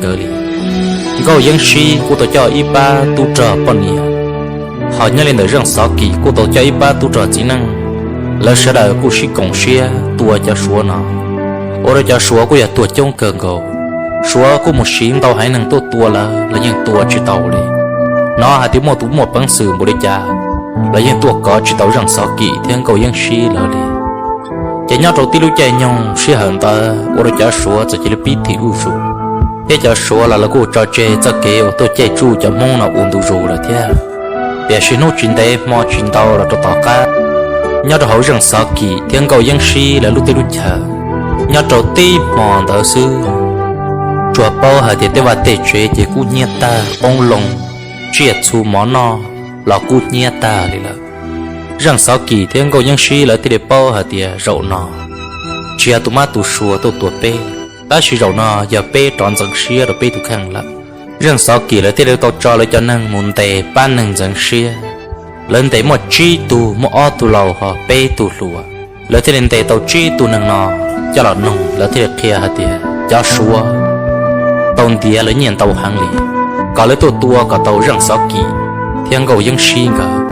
ntawd li. Nkauj Yeeb Sib kuj tau coj ib pab tub rog poj niam, hos nyob li ntawm Zeej Xov Kim kuj tau coj ib pab tub rog txiv neej. Lawv sawv daws kuj sib koom siab tua cov Suav no, ua rau cov Suav kuj yog tuag coob kawg nkaus. Suav kuj mus siv ntau haiv neeg tuaj tua lawv los yeej tua tsis tau li. Hnov hais tias muaj tus muaj peev xwm npaum li cas los yeej tuaj kov tsis tau Zeej Xov Kim thiab Nkauj Yeeb Sib lawv li. Ces nyob rau tib lub caij nyoog sij hawm ntawd ua rau cov Suav txawm cia li pib thim zuj zus, thiab cov Suav los lawv kuj tso tseg txoj kev uas tuaj caij tsuj cov Hmoob no ua ntu zus lawm thiab. Tiam sis hnub tsis ntev hmo tsis ntau los rau tom qab, nyob rau hauv Zeej Xov Kim thiab Nkauj Yeeb Sib lawv lub teb lub chaw, nyob rau tib hmo ntawd xwb, tsuas paub hais tias tej vaj tej tsev ces kub hnyiab tag, qoob loo, tsiaj txhu mov noj los kub hnyiab tag li lawm. Zeej Xov Kim thiab Nkauj Yeeb Sib lawv thiaj li paub hais tias zaum no tsis yog tus mab tus suav tuaj tua peb, tab sis zaum no yog peb rov ntxeev siab rau peb tus kheej lawm. Zeej Xov Kim lawv thiaj li tau tso lawv cov neeg mus ntes pab neeg ntxeev siab. Lawv ntes muaj tsib tug, muaj ob tug laus hos peb tug hluas. Lawv thiaj li ntes tau tsib tug neeg no coj los noog, lawv thiaj li qhia hais tias cov Suav tau ntiav lawv nyiaj ntau heev li, kom lawv tuaj tua kom tau Zeej Xov Kim thiab Nkauj Yeeb Sib nkawd.